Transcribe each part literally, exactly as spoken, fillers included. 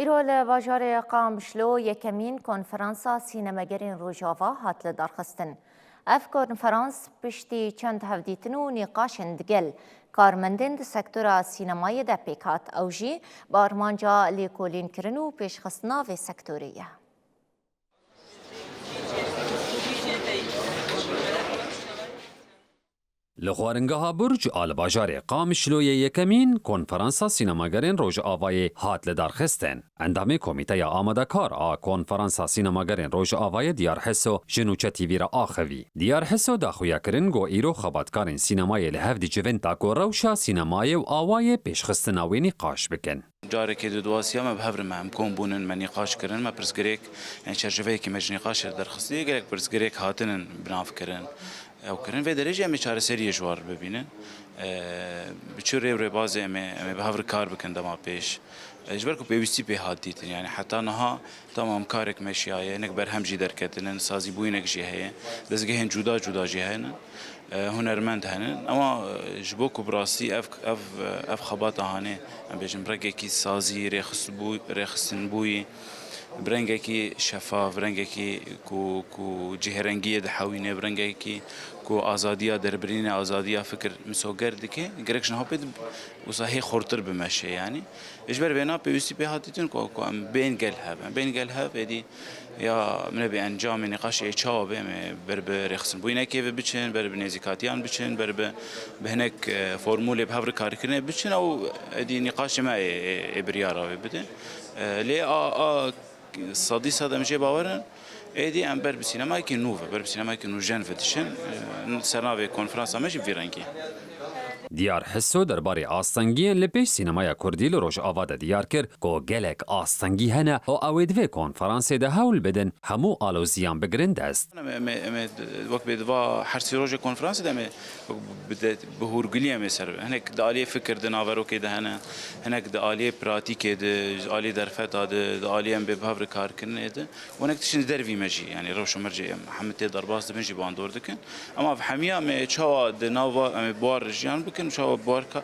Îro li bajarê Qamişlo yekemîn konferansa sînemagerên Rojava hat lidarxistin. Ev konferans piştî çend hevdîtin û nîqaşên digel karmendên di sektora sînemayê de pêk hat. Ew jî bi armanca lêkolînkirin û pêşxistina vê sektorê ye. Li xwaringeha Burc a li bajarê Qamişloyê yekemîn konferansa sînemagerên Rojavayê hat lidarxistin. Endamê Komîteya Amadekar a Konferansa Sînemagerên Rojavayê Diyar Hiso ji Nûçe T V re axivî. Diyar Hiso daxuya kirin ku îro xebatkarên sînemayê li hev dicivin ta ku rewşa sînemayê û awayê pêşxistina wê nîqaş bikin. Carekê di duasiya me bi hev re me em kom bûnin, me nîqaş kirin, me pirsgirêk, yani çerçeveyekî me ji nîqaşê derxistî, gelek pirsgirêk hatinin binavkirin, ew kirin. Vê derê jî em ê çareseriyê ji wan re bibînin. Eee, bi çi rê û rêbazê em ê, em ê bi hev re kar bikin dema pêş. Eee, ji ber ku pêwîstî pê hat dîtin, yani heta niha tamam karek meşiyaye, hinek berhem jî derketinin, sazîbûyînek jî heye, dezgehên cuda cuda jî hene. E, hunermend henin. Ama, e, ji bo ku bi rastî ev, ev, ev xebata hanê, em bêjin, bi rengekî sazî, rêxistbû-, rêxistinbûyî, bi rengekî şefav, bi rengekî ku, ku cihêrengiyê dihewîne, bi rengekî ku azadiya derbirînê, azadiya fikir misoger dike, gerek ji niha pê wisa hê xurtir bimeşe, yanî. Ji ber vêna pêwîstî pê hat dîtin ku, ku em bên gel hev. Em bên gel hev, êdî ya min ê bi encamê nîqaşê ê çawa be, em ê ber bi rêxistinbûyînekê ve biçin, ber bi nêzîkatiyan biçin, ber bi, bi hinek, e, formûlê bi hev re karkirinê biçin, ew êdî nîqaşê me ê, ê, ê biryara wê bide. E, lê a, a sedî sed em jê bawer in, êdî em ber bi sînemayekî nû ve, ber bi sînemayekî nûjen ve dişin, e, sernavê konferansa me jî bi vî rengî. Diyar Hiso derbarê astengiyên li pêş sînemaya kurdî li Rojava de diyar kir ku gelek astengî hene û ew ê di vê konferansê de hewl bidin hemû aloziyan bigirin dest. Em ê, em ê, em ê wek bê di va her sê rojê konferansê de em ê bi de-, bi hûrgilî em ê ser, hinek di aliyê fikir de, naverokê de hene, hinek di aliyê pratîkê de, ji aliyê derfeta de, di aliyê em bê bi hev re karkirinê de. Hinek tiştên di dervî me jî, yanî rewşa me jî em hemî tê derbas dibin jî bandor dikin. Ema ev hemiya em ê çawa di nav va-, em ê bi wan re jiyan bikin, çawa bi wan ka-,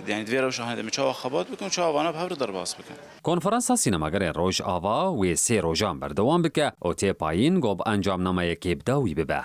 yanî di vê rewşa hene de em ê çawa xebat bikin, çawa vana bi hev re derbas bikin. Konferansa Sînemagerên Rojava wê sê rojan berdewam bike û tê payîn ku bi encamnameyekê bi dawî bibe.